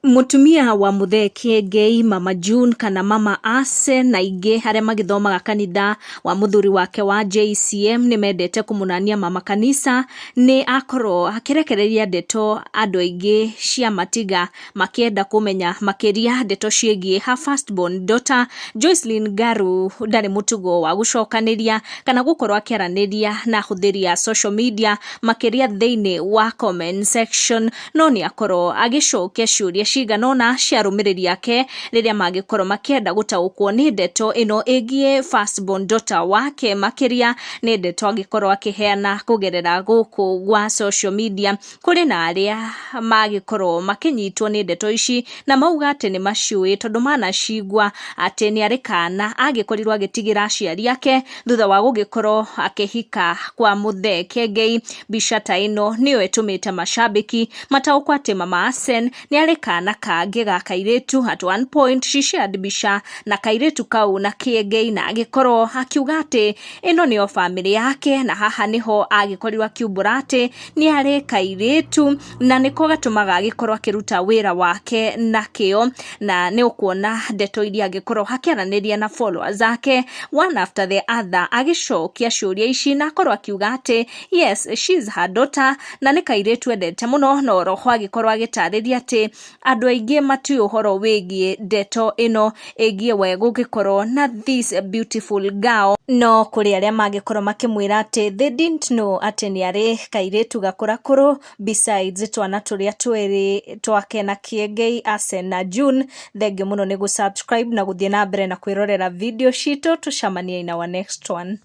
Mũtumia wa Muthee Kiengei, Mama June kana Mama Ace, na ingĩ arĩa magĩthomaga kanitha wa mũthuri wake wa JCM nĩ mendete kũmũnania mama kanisa, nĩ akorwo akĩrekereria ndeto andũ aingĩ cia matiga makĩenda kũmenya makĩria ndeto ciĩgiĩ her first born daughter Joycelyn Ngaru. Ndarĩ mũtugo wa gũcokanĩria kana gũkorwo akĩaranĩria na ahũthĩri a social media, makĩria thĩinĩ wa comment section, no nĩ akorwo agĩcokia ciũria cigana ũna cia arũmĩrĩri ake rĩrĩa mangĩkorwo makĩenda gũtaũkwo nĩ ndeto ĩno ĩgiĩ first born daughter wake, makĩria nĩ ndeto angĩkorwo akĩheana kũgerera gũkũ gwa social media. Kũrĩ na arĩa magĩkorwo makĩnyitwo nĩ ndeto ici na mauga atĩ nĩ maciũĩ tondũ manacigua atĩ nĩ arĩ kana agĩkorirwo agĩtigĩra aciari ake thutha wa gũgĩkorwo akĩhika kwa Muthee Kiengei. Mbica ta ĩno nĩyo ĩtũmĩte macambĩki mataũkwo atĩ Mama Asen nĩ arĩ kana kangĩ ga kairĩtu. At one point she shared mbica na kairĩtu kau na Kiengei na agĩkorwo akiuga atĩ ĩno nĩyo bamĩrĩ yake, na haha nĩho agĩkorirwo akiumbũra atĩ nĩ arĩ kairĩtu na nĩko gatũmaga agĩkorwo akĩruta wĩra wake na kĩo. Na nĩ ũkuona ndeto iria angĩkorwo akĩaranĩria na followers ake one after the other, agĩcokia ciũria ici na akorwo akiuga atĩ yes, she's her daughter na nĩ kairĩtu endete mũno. No roho agĩkorwo agĩtarĩria atĩ andũ aingĩ matiũĩ ũhoro wĩgiĩ ndeto ĩno ĩgiĩ we gũgĩkorwo na this beautiful girl, no kũrĩ arĩa mangĩkorwo makĩmwĩra atĩ they didn't know atĩ nĩ arĩ kairĩtu gakũrakũrũ besides twana tũrĩa twĩrĩ twake na Kiengei, Asen na June. Thengiũ mũno nĩ gũ subscribe na gũthiĩ na mbere na kwĩrorera video citũ. Tũcemanie in our next one.